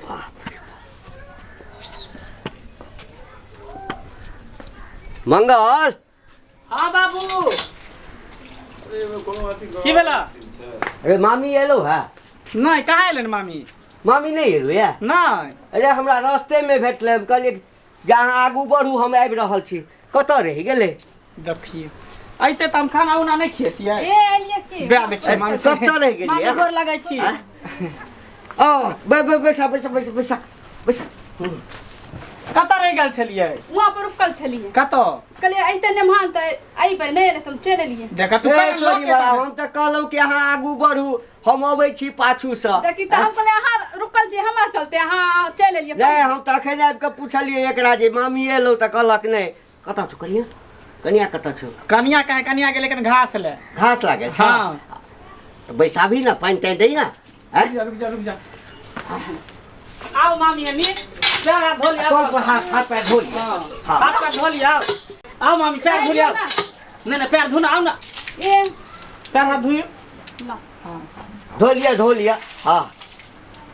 बाप रे मंगल। हाँ बाबू, की भेला? अरे मामी एलो है? नहीं, कहाँ एलन मामी? मामी नहीं एलो या? नहीं। अरे हमरा रास्ते में भेटलै, हम कहलियै जे अहाँ आगू बढ़ू, हम आबि रहल छी। कतऽ रहि गेलै? देखिए, अइते तऽ हम खाना उना नहि खेतियै। ए, एलियै की? बे देखिए मामी। कतऽ रहि गेलियै? मामी, गोर लगै छी। आँय? ओ बे बे, बैसा बैसा बैसा बैसा बैसा। कतऽ रहि गेल छलियै? वहाँ पर रुकल छलियै। कतऽ? कहलियै अइते नेमहान तऽ अइबै, नहि एलै तऽ हम चलि एलियै। देख तू ए, कर तोरी लोके बला, हम तऽ कहलहुँ कि अहाँ आगू बढ़ू, हम अबै छी पाछूसँ। देखी तऽ हम कहलियै अहाँ रुकल छी हमरा चलते, अहाँ चलि एलियै। नहि, हम तऽ अखन आबि कऽ पुछलियै एकरा जे मामी एलौ, तऽ कहलक नहि। कतऽ छौ कनिया? कनिया कतऽ छौ? कनिया कहाँ? कनिया गेलै कन घास ले। घास लागल छौ? हाँ। तऽ बैसाबी ने, पानि तानि दै ने, आँय? रुक जा, रुक जा, रुक जा। आओ मामी, एनी पैर हाथ धो लिया। कल पर हाथ हाथ पैर धो लिअ। हाँ। हाँ। हाथ पैर धो लिया। आओ मामी, पैर धो लिया। नहीं नहीं, पैर धो ना, आओ ना। ए। पैर हाथ धोइयो। ला। धो लिअ, धो लिअ। हाँ,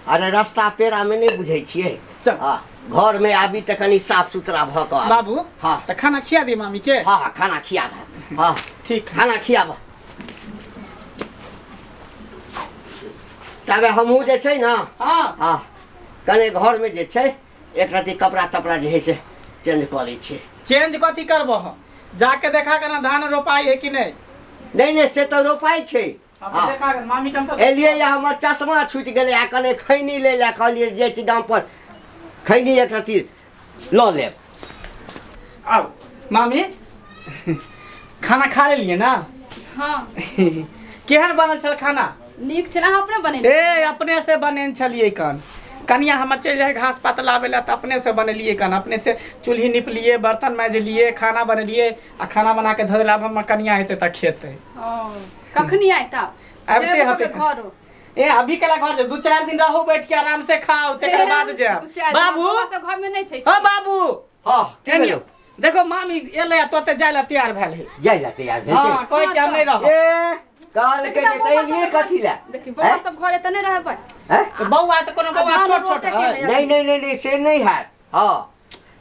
अरे रास्ता पेड़ामे नहि बुझै छियै। चल। हाँ, घरमे आबी तऽ कनि साफ सुथरा भऽ कऽ आबी। बाबू। हाँ। तऽ खाना खिया दे मामी के। हाँ हाँ, खाना खियाब। हाँ। ठीक। खाना खियाब, तबे हमहूँ जे छै ने। हाँ। हाँ, कने घरमे जे छै एक रति कपड़ा तपड़ा जे हइ से चेंज कऽ लै छियै। चेंज कथी करबह? जाके देखा कर ना, धान रोपाई है कि नहीं। नहि नहि, से तऽ रोपाइ छै। अब हाँ। देखा कर मामी के हम तो एलियै या हमर चश्मा छूटि गेलै, आ कने खैनी लै लए कहलियै जाइ छी गाम पर, खैनी एक रति लऽ लेब। आओ मामी, खाना खा लेलिए ना? हाँ। केहन बनल छल खाना? नीक छलै। अहाँ अपने बनेने? ए, अपने से बनेने छलियै कन। कनिया हमर चलि जाइ घास पात लाबै लए, तऽ अपने से बनेलियै कन। अपने से चूल्ही निपलियै, बर्तन माजलियै, खाना बनेलियै आ खाना बना के धऽ देलियै। आब हमर कनिया हेतै तऽ खेतै। ओ, कखनी आयत आब? आबिते जेबो हेतै। कतऽ घरो? ए, अभी केला घर जाउ? 2-4 दिन रहू, बैठ के आराम से खाओ, तकर बाद जायब। दू चारि दिन बाबू। बौआ सब घरमे नहि छै? ओ बाबू। हँ, की कनिया, भेलौ? देखो मामी एलै आ तोते जाय लए तैयार भेल है। जाइ लए तैयार भेल छै? हाँ, कहै कि हम नहि रहब। ए, कहलकै जे बौआ तऽ एलियै कथी लए? देखी, बौआ सब घरे तऽ नहि रहबै? हैं? तऽ बौआ तऽ कोनो बौआ धान छोट छोट रोपैके है। है। नहि नहि नहि नहि, से नहि हैत। हँ,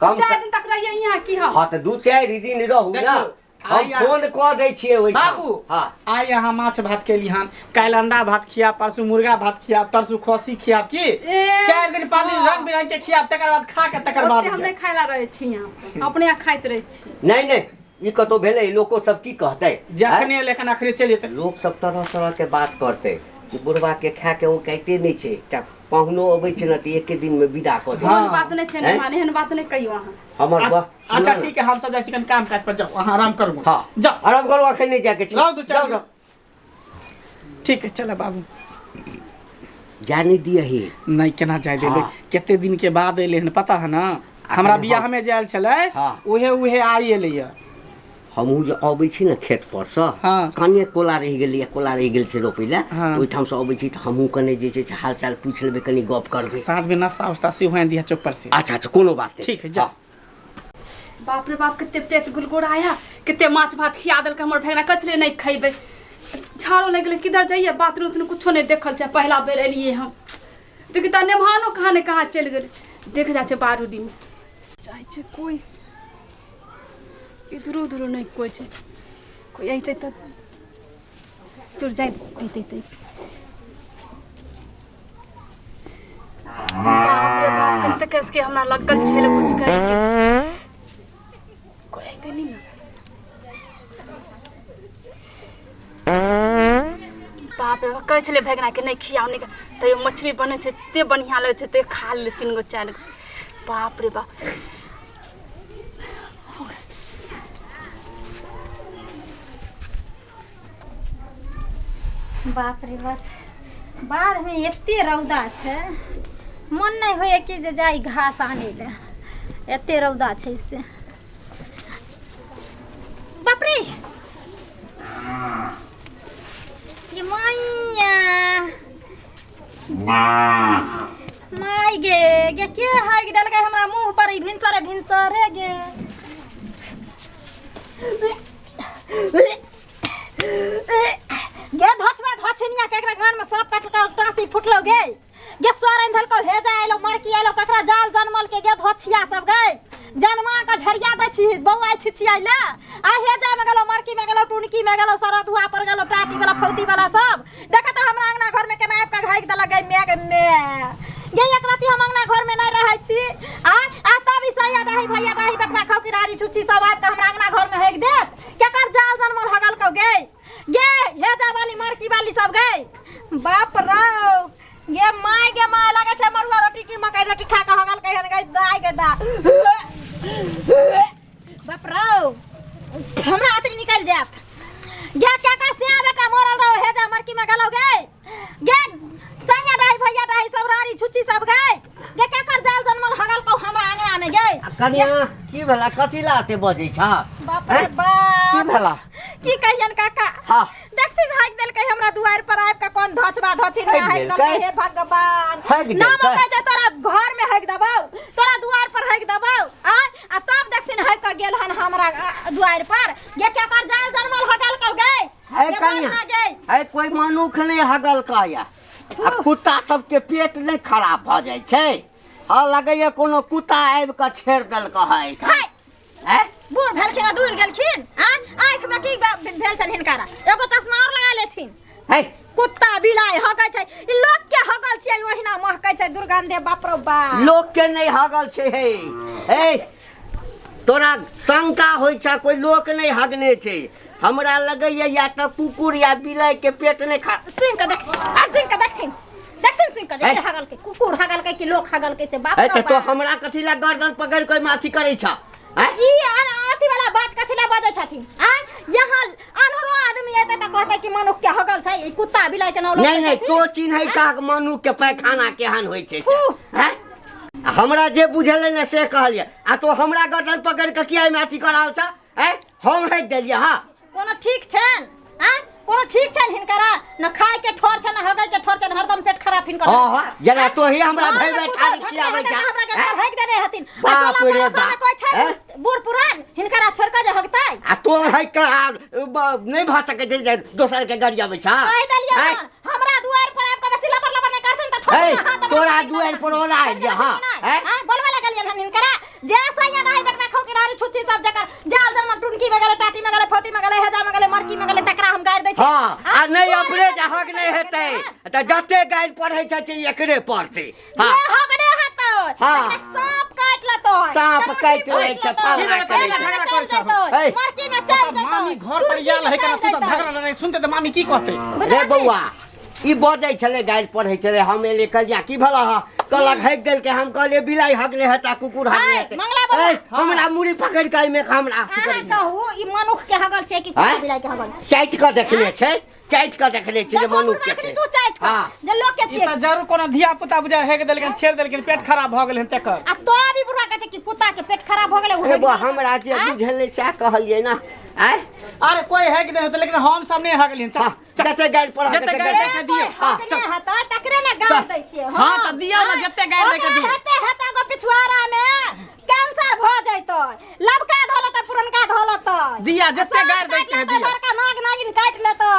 कम 4 से दिन तक रहिए यहाँ की हम? हँ, तऽ 2-4 दिन रहू ने। देखियौ, हम फोन कऽ दै छियै ओहिठाम। बाबू। हँ। आइ अहाँ माछ भात केली हन, काल्हि अंडा भात खियाब, परसू मुर्गा भात खियाब, तरसू खस्सी खियाब की? ए, 4 दिन 5 दिन हाँ। रंग बिरंग के खियाब, तकर बाद खा के तकर बाद ओते हम जायब। नहि खाय ला रहै छी यहाँ, अपने यहाँ खाइत रहै छी। नहि नहि, ई कतौ भेलै? लोको सब की कहतै? जखने एलै अखने चलि जेतै। लोक सब तरह तरह के बात करतै कि बुढ़वा के खा के ओ कहते नहि छै, एकटा पाहुनो अबै छै ने तऽ एके दिन मे विदा कऽ दै। हाँ। एहन बात नहि छै। हैं? ने एहन बात नहि कहियौ अहाँ। हमर बा अच्छा ठीक है, हम सब जाइ छी कनि काम काज पर। जाउ अहाँ, आराम करू। हाँ। जाउ। आराम करू, अखन नहि जाके छै। जाउ 2-4 जाउ, दिन। जाउ। ठीक है, चल बाबू। जा नहि दियही। नहि, केना जाय देबै? हाँ। कते दिन के बाद एलै हन, पता है ना? हमरा कनि बियाह में जायल छलै। हाँ। उहे उहे आइ एलै है। हमहूँ जे अबै छी ने खेत परसँ, हाँ। कने कोला रहि गेलै, कोला रहि गेल छै रोपै लए। हाँ। ओहिठामसँ अबै छी तऽ हमहूँ कने जे छै से हाल चाल पूछि लेबै, कनि गप करबै। साँझ में नाश्ता उस्ता सेहो आनि दिहा चौक पर से। अच्छा अच्छा, कोनो बात नहि। ठीक है, जा। हाँ। बाप रे बाप, कते पेट गुलगुड़ाया, कते माछ भात खिया देलकै हमर भैगना। कचले नहि खैबै, झाड़ो लागि गेलै। किधर जाइए? बाथरूम उथरूम कुछो नहि देखल छै। पहिला बेर एलियै हम। देखी तऽ नेभानो कहाँ ने कहाँ चलि गेलै। देख जाइ छै बारूदीमे, जाइ छै कोइ इधरो उधरो नहि कोइ छै। कोइ अइतै तऽ तुर जाइ अइतै तऽ। बाप रे बाप, कते कसके हमरा लगल छलै कुछ करैके। कोइ अइतै नहि ने। बाप रे बाप, कहै छलै भैगनाके नहि खियाउ, नहि खियाउ, तैयो मछली बनै छै एते बढ़िआँ लगै छै, तैयो खा लेलै तीन गो चारि गो। बाप रे बाप। बाप रे बाप, बाधमे एते रौदा छै, मन नहि होइए कि जे जाइ घास आनै लए, एते रौदा छै से। बाप रे, ये मैया माय गे, गे के हाइक देलकै हमरा मुँह पर ई भिनसरे भिनसरे गे? गे धोचबा धोछनिया के, एकरा गान में सांप काटलकै, टाँसी फुटलो गे। गे सर आनि देलकौ हे जा अयलौ मरकी अयलौ ककरा जाल जनमल के गे धोछिया सब गै जनमा के ढेरिया दै छी बौआइ छिछियाइ ले आ हे जा में गेलौ मरकी में गेलौ टुनकी में गेलौ सरदुआ पर गेलौ टाटी वाला फौती वाला सब देख त हमरा अंगना घर में केना आबि के घाकि देलक गै मे गै मे गे एक राति हम अंगना घर में नहीं रहै छी आ आ तब ई सैया डाही भैया डाही बटवा खाउ किरारी छुच्छी सब आबि के हमरा अंगना घर में हेक देत केकर जाल जनमल हगल कौ गे गे हे जा वाली मरकी वाली सब गे बाप रौ गे my गे my लगे छै मरुआ रोटी की मकई रोटी खा के हगल कहियन गे दाय गे दा बाप रौ हमरा अतरी निकल जात गे क्या का सिया बेटा मरल रहो हे जा मरकी में गलो गे गे सैया डाही भैया डाही सब रानी छुच्ची सब गे गे क्या कर जाल जनमल हगल को हमरा अंगना में गे आ कनिया की भेला कथी ला एते बजै छ बाप रे हैं? बाप की भेला की कहियन काका हाँ। देखथिन हाक देलकै हमरा दुआर पर आबि के कोन धचबा धची हाकि हाक देलकै? देलकै हे भगवान हाकि नाम देलकै? कहै छै तोरा घर में हाक देबौ तोरा दुआर पर हाक देबौ आ आ तब देखथिन हाक के गेल हन हमरा दुआर पर गे केकर जाल जनमल हगल कौ गे है गे कनिया मरना गे है कोई मनुख नहि हगल कहैया आ कुत्ता सबके पेट नहि खराब भऽ जाइ छै हँ लगैया कोनो कुत्ता आबि कऽ छेड़ देलकै है एहिठाम। हाय हैं? बूढ़ भेलखिन आ दूर गेलखिन आ आँखि में की भेल छनि हिनकारा एगो चश्मा और लगा लेथिन है कुत्ता बिलाइ हगै छै ई लोक के हगल छियै ओहिना महकै छै दुर्गंधे बाप रो बाप लोक के नहि हगल छै हे हे तोरा शंका होइ छै कोई लोक नहि हगने छै हमरा लगैया या तऽ कुकुर या बिलाइ के पेट नहि खा सुनि कऽ देखथिन आ सुनि कऽ देखथिन देखथिन सुनि कऽ जे है। के हगल के कुकुर हगल के कि लोक हगल के से बाप है रो तऽ तो बाप हमरा कथी ला गर्दन पकड़ि कऽ ओहिमे अथी करै छ हैं? ई अथी वाला बात कथी ला बजै छथिन आ यहाँ अनहरो आदमी एतै तऽ कहतै कि मनुख के हगल छै ई कुत्ता बिलाइ के नाम नहीं नहीं तो चिन्है छह मनुख के पैखाना केहन होइ छै से फू। हैं? आ हमरा जे बुझेलै ने से कहलियै आ तो हमरा गर्दन पकड़ि कऽ किया एहिमे अथी कऽ रहल छ हैं? हम हटि देलियै हँ कोनो ठीक छनि आ कोनो ठीक छनि हिनकरा न खाय के ठोर छनि न हगै के ठोर छनि हरदम पेट खराब हिनकर हँ हँ जेना तोही हमरा घर भरि में भरि कुत्ता थारी झटके खियाबै हेतै छ तऽ हमरा के हैं? हगि देने हथिन आ बाप टोला रे पड़ोसा में बाप, कोइ छै हैं? बूढ़ पुरान हिनकरा छोड़ के जे हगतै आ तो है के आ, नहि भऽ सकै छै जे दोसर के गरियाबै छ कहि देलियै हैं? हन हमरा दुआर पर आबि के बेसी लबर लबर नहि करथिन तऽ छोड़ हे, दिअ हाथ तोरा दुआरि पर ओना आबि जा, हाँ, हैं? हां बोलबे लगलियन हन हिनकरा जे सैया नहीं बेटवा खो के रानी छुच्छी सब जकर जाल जमा टुनकी में गेलै टाटी में गेलै फोती में गेलै हेजा में गेलै मरकी में गेलै तकरा हम गारि दै छी हँ आ नहि अपने जे हक नहि हेतै तऽ जते गारि पढ़ै छै एकरे पढ़तै हँ हँ हक नहि हेतै हाँ। तकरा साँप काटि लेतै साँप काटि लै छै, फल्लाँ करै छै। हे। मरकी में चलि जेतै मामी घर पर आयल है केना तू तऽ झगड़ा लड़ाइ सुनते तऽ मामी की कहतै रे बौआ ई बजै छलै गारि पढ़ै छलै हम एलियै कहलियै की भेल हँ कहलक हकि देलकै हम कहलियै बिलाइ हगने हेता कुकुर हगने है, हेतै मंगला बौआ। ऐ, हमरा मुड़ी पकड़ि कऽ एहिमे हमरा अथी अहाँ करै छै। कहू ई मनुख के हगल छै कि कुत्ता आँय? बिलाइ के हगल छै चाटि कऽ देखने छै चाटि कऽ देखने छै जे देखो मनुख के बुढ़बा छै तू चाटि कऽ हाँ। जे लोक के ई छियै तऽ जरूर कोनो धिया पुता बुझा हेक देलखिन छेड़ देलखिन पेट खराब भऽ गेल हन तेकर आ तो भी बुढ़वा कहै छै कि कुत्ता के पेट खराब भऽ गेलै ओ हे हगि बौआ देलकै। हमरा जे आँय? बुझल नहि सएह कहलियै ने आँय अरे कोई हेक देने होतै लेकिन हम सब नहि हगलियन चल हाँ, जते गारि पढ़ऽ जते तते गारि गारि देखा दियौ। हाँ, हक चल। नहि हेतै तकरे ने गारि दै छियै हाँ, तऽ दियौ ने, जते गारि दैके दियौ। हेते हेते गो पिछुआरा में कैंसर भऽ जैतै लबका धऽ लेतै पुरनका धऽ लेतै दिया, जते गारि दैके है, दिया। बड़का नाग नागिन काटि लेतै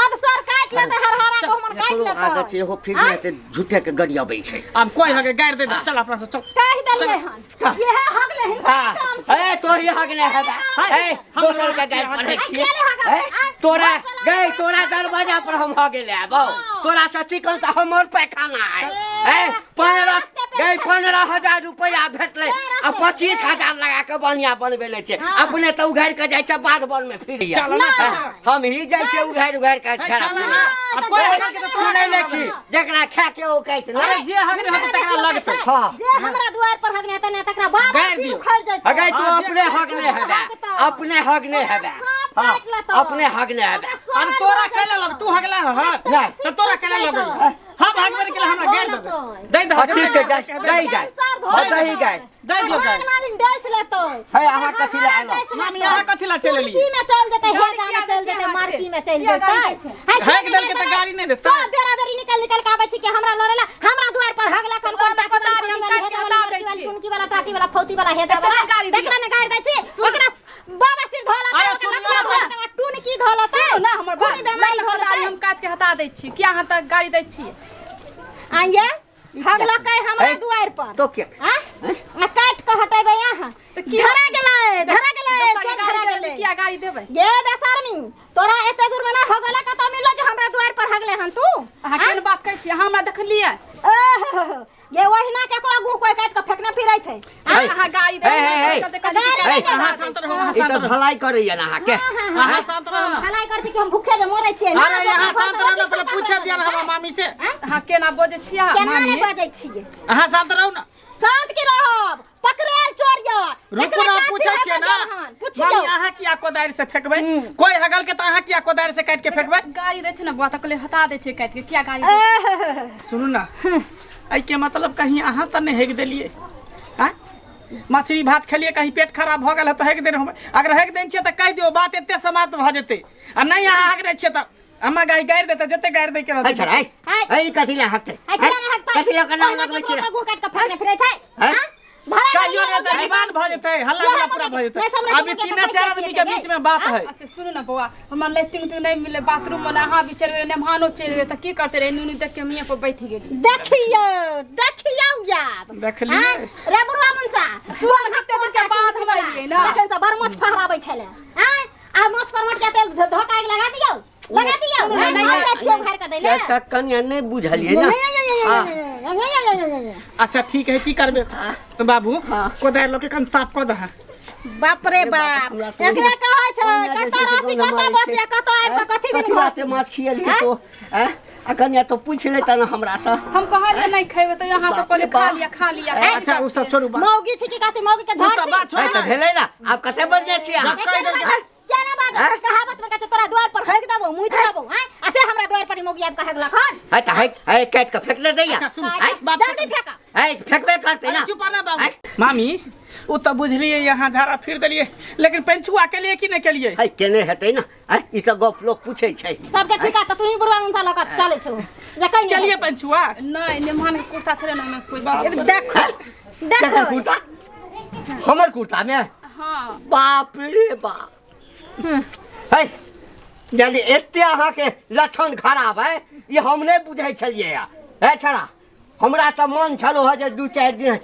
अधसर काटि लेतै हरहरा गहुमन काटि एकरो लेतै आदत छै एहो फिर आँय? एते झूठे के गरियाबै छै आब कोई हगे गारि दे दे चल अपना से चल कहि देलियै हन चल। इएह हक ले हिनकर हाँ, काम छै ए तोही हक नहि हेबा ए दोसर के गारि पढ़ै छियै ए तोरा गई तोरा दरवाजा पर हम हगे ले आबौ तोरा से चिकन तऽ हमर पैखाना है ए 15 गई 15,000 रुपया भेटलै आ 25,000 लगा के बढ़िया बनबेले छै अपने तऽ उघारि के जाइ छै बाध बन में फिर चल ना, हम ही जाइ छै उघारि उघारि के चल खराब ना। आ कोई हगल के तऽ तोरा सुनै नहि छी जकरा खा के ओ कहैत अरे ने जे हगने होतै तकरा लगतै हाँ। जे हमरा दुआर पर हगने हेतै ने तकरा बाप गारि सिर दियौ। उखड़ि जेतै अगे तू हाँ, जे अपने हक नहि हेबे अपने हक नहि हेबे साँप हाँ, काटि लेतौ। अपने हक नहि हेबे अरे तोरा कैला लग तू हगला हँ नहि। तऽ तोरा कैला लग हम हगबे नहि केलियै हमरा गारि दे दे दे हाँ, ठीक छै जाइ दही गाय हाँ, दही गाय दे दियौ गारि। हे, अहाँ कथी लए एलहुँ? मामी अहाँ कथी लए चलि एलियै की में चल जेतै हे गाड़ी जामे किया चल दै छै जेतै अहाँके? मार्की में चल किया गाड़ी जेतै दै छै? हे, हाकि देलकै तऽ गाड़ी नहि देतै। सब बेरा बेरी निकल निकल के आबै छी कि हमरा लड़े ला हमरा दुआर पर हगला कन कोन टाटी वाला हम काटि के हटा दै छी। टुनकी वाला टाटी वाला फौती वाला हेजा एते वाला गाड़ी दियौ। देखना ने गाड़ी दै छी ओकरा बाबा सिर धोला अरे सुनियौ ने। टुनकी धोला सुनू ना हमर बात बेमारी लाल धोला गाड़ी हम काटि के हटा दै छी किया अहाँ तक गाड़ी दै छियै आइए हगलकै हमरा ए, दुआरि पर तो के आँ? आ काटि कऽ हटेबै अहाँ धरा गेलै धरा गेलै दोसर चोर के धरा गाड़ी देबै गेलै से किया गाड़ी देबै गे बेशर्मी तोरा एते दूर में ना हगला कतऽ मिललो जे हमरा दुआरि पर हगले हन तू अहाँ केहन बात कहै छियै अहाँ हमरा देखलियै ओह, गे ओहिना केकरो गुह कोइ काटि कऽ फेकने फिरै छै ए, अहाँ गाड़ी ए, देबै ए, ए, चलते कहलियै कि ए, गाड़ी अहाँ शांत रहू अहाँ ई शांत तऽ रहू भलाई करैया ने अहाँके अहाँ शांत रहू ने भलाई करै छी कि हम भूखे जे मरै छियै ना, अरे यहाँ सब शांत घर रहू ने से पहिले रोटी पूछे दिया ने हमरा मामी से अहाँ केना बजै छियै अहाँ? केना नहि मामी। बजै छियै अहाँ शांत रहू ने शांत की रहब पकड़ेल चोर यऽ रुकू ना पूछै छियै ना पूछियौ मामी अहाँ किया कोदारि से फेकबै कोई हगल के तऽ अहाँ किया कोदारि से काटि के फेकबै गाड़ी दै छै ने बुआ तऽ कहलियै हटा दै छै काटि के किया गाड़ी दै एह, सुनू ना एहिके मतलब कहीं अहाँ तऽ नहि हेक देलियै आँय मछली भात खेलियै कहीं पेट खराब भऽ गेल तऽ हेक देने होबै अगर हेक देने छियै तऽ कहि दियौ बात एते समाप्त भऽ जेतै आ नहि अहाँ हेक दै छियै तऽ अम्मा गाय गारि देतै जते गारि दै के है रहतै छोड़ा है है कथी ला हकते है किया नहि हकतै? कथी ला नाम ओहिना लगबै केकरो छी के गुह काटि कऽ फेकने फिरै छै हैं? हाँ? धरा कहियो गेलियै नहि तऽ लोक विवाद भऽ जेतै हल्ला इएह गुल्ला पूरा मौका भऽ जेतै नहि समझै अभी छी तीने मौका चारि तऽ आदमी के पैसा बीच में बात है अच्छा सुनू ने बौआ हमरा लैट्रिन उट्रिन नहि मिललै बाथरूम मे अहाँ भी चलि गेलै मेहमानो चलि गेलै तऽ की करते रहे नूनू देख के हम पर बैठ गेली देखियौ देखियौ याद देखलियै? हाँ? रे बुढ़वा मुनसा सुन कते दिन के बाद हम एलियै ने तखन से बड़ मोछ फहराबै छलै आँय आ मोछ पर मोटके तेल धोका आगि लगा दियौ लगा दियौ सुनू ने, आँय, नहि, हम जाइ छियौ घर के दै ले कनिया नहि बुझलियै ने हाँ अच्छा ठीक है की करबे बाबू कोदारि लऽ के कन साफ कऽ दह बाप रे बाप हमरा तो एकरे कहै छै ओहिना जे कतऽ छै से राशि गंध कतऽ मारै बसिया छै। कतऽ आबि कऽ कथी कथी बिन वास्ते माछ खियलियै तो आँय आ कनिया तो पूछि लेता ने हमरा से हम कहलियै नहि खेबै तऽ अहाँ सब बाप रे कहलियै खा बाप। लिअ खा लिअ अच्छा ओ सब छोड़ू बात मौगी छी की कहती मौगी के ओ झाड़ सब छी बात छोड़ू है तऽ ने। भेलै ने आब कते बजने छी अहाँ जब कहि देलकै क्या ना बात हैं? कहावत में कहै छै तोरा द्वार पर हगि देबो मुइत देबो हैं आ से हमरा द्वार पर ई मौगी आबि कऽ हगलक हन है तऽ है है काटि कऽ फेंक ने दैया अच्छा सुनू है बात जल्दी फेंक है फेंकबे करतै ना अरे चुप ना बाबू है मामी ओ तऽ बुझलियै यहाँ झाड़ा फिर देलियै लेकिन पेंचुआ केलियै कि नहि केलियै है केने हेतै ने है ई सब गप लोक पूछै छै सबके ठीका तऽ तू ही बुढ़वा मुनसा लऽ कऽ चलै छौ जे कहि केलियै पेंचुआ नहि मेहमान के कुर्ता छलै ने ओहिमे पूछि देखो केकर देखो कुर्ता हमर कुर्ता में हँ बाप रे बाप है यानी एते अहाँके लक्षण खराब है ई हम नहि बुझै छलियै है छड़ा हमरा तऽ मन छलो है जे दू चारि दिन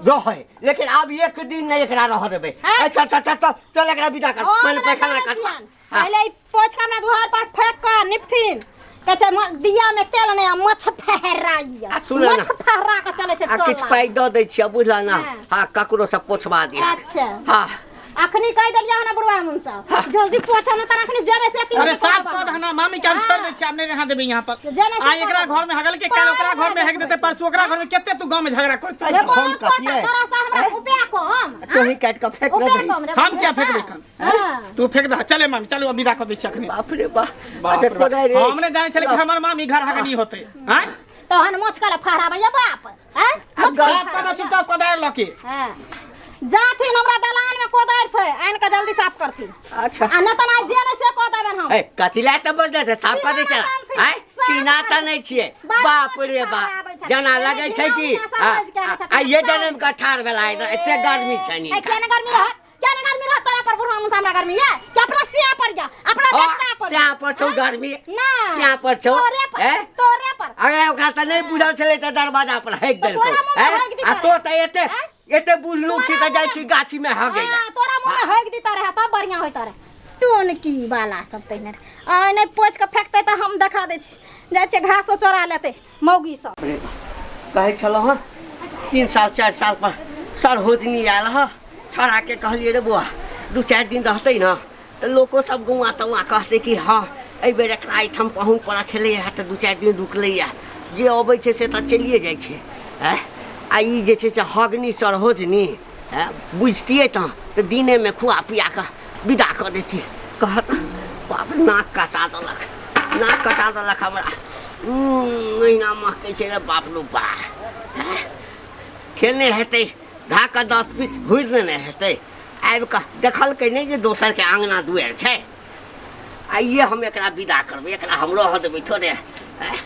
रहै लेकिन आब एक दिन नहि एकरा रहऽ देबै हैं? अच्छा चल चल चल चल एकरा विदा कर हम पहिले नहि पैखाना जानै कर छियनि। हाँ। पहिले ई पोछि कऽ हमरा दुआर पर फेंक कऽ निपथिन कहै छै दिया में तेल नहि आ माछ फहराइया आ सुनऽ ने। माछ फहरा कऽ चलै छै आ किछु टोला। पाइ दऽ दै छियै बुझल ने हाँ। हँ ककरोसँ पोछबा दिअ अच्छा हँ अखनी कहि देलियै हन बुढ़वा मुनसा जल्दी पोछा न तर अखनी जरे से तीन अरे साफ कऽ दह ना मामी के हम छोड़ दै छियै आब नहि रहा देबै यहाँ पर जेना से आइ एकरा घर में हगल के काल्हि ओकरा घर में हग देतै परसू ओकरा घर में कते तू गाँव में झगड़ा करतै रे हम हम कथियै? तोरा से हमरा उपया कम तोही काटि कऽ फेंक ने उपया दही कम रे हम किया फेंकबै कन हाँ। तू फेंक दह चले मामी चलू अब विदा कऽ दै छियै अखनी बाप रे बाप बाप अच्छा रे बाप। कोदारि अछि। हम नहि जानै छलियै कि हमर मामी घर हगली होतै आँय तहन मोछ कऽ फहराबैया बाप हैं आब गल- साफ कऽ दह चुपचाप कोदारि लऽ के हाँ। जाथिन हमरा दलान में कोदारि छै आनि कऽ जल्दी साफ करथिन अच्छा आ नहि तऽ आइ जे नहि से कऽ देबनि हम ए कथी लए तऽ बजलै छै साफ कऽ दै छै सीना आँय साफ सीना तऽ नहि छियै बाप रे बाप जेना लगै छै कि आइए जनम के ठाढ़ भेला है एते गर्मी छै ए, किया नहि गर्मी रहत किया नहि गर्मी रहत तोरा पर बुढ़वा मुँह हमरा गर्मी ये कि अपना सिया पर जा अपना बेटा पर स्या पर छौ गर्मी ना स्या पर छौ तोरे पर ए? तोरे पर अरे ओकरा तऽ नहि बुझल छलै तऽ दरवाजा पर हेक तऽ देलकौ तोरा मुँहमे हैं? हगि दितै आ तो तऽ एते हैं? एते बुझलुक छी तऽ जाइ छी गाछी में हगै लए हाँ, तोरा मुँह में हगि दिता रहे तब बढ़िया होता रहे टोनकी वाला सब तहिने रहे। आ नहि पोछि कऽ फेकतै तऽ हम देखा दै छी जाइ छियै घासो चोरा लेतै मौगी सब अरे बा, कहै छलहुँ हँ 3 साल 4 साल पर सरहोजनी आयल हँ छौड़ाके कहलियै रे बौआ 2-4 दिन रहतै ने तऽ लोको सब गौआँ तौआँ कहतै कि हँ एहिबेर एकरा एहिठाम पाहुन परख एलैए तऽ 2-4 दिन रुकलैए जे अबै छै से तऽ चलिए जाइ छै आँय आ ई जे छै से हगनी सरहोजनी आँय बुझतियै तऽ दिनेमे खुआ पिया कऽ विदा कऽ देतियै कहत बाप रे, नाक कटा देलक नाक कटा देलक हमरा महीना महकै छै रे बाप रो बा खेने हेतै धऽ कऽ 10 पीस घुरि देने हेतै आबि कऽ देखलकै नहि जे दोसरके अङ्गना दुआरि छै आइए हम एकरा विदा करबै एकरा हम रहऽ देबै थोड़े आँय।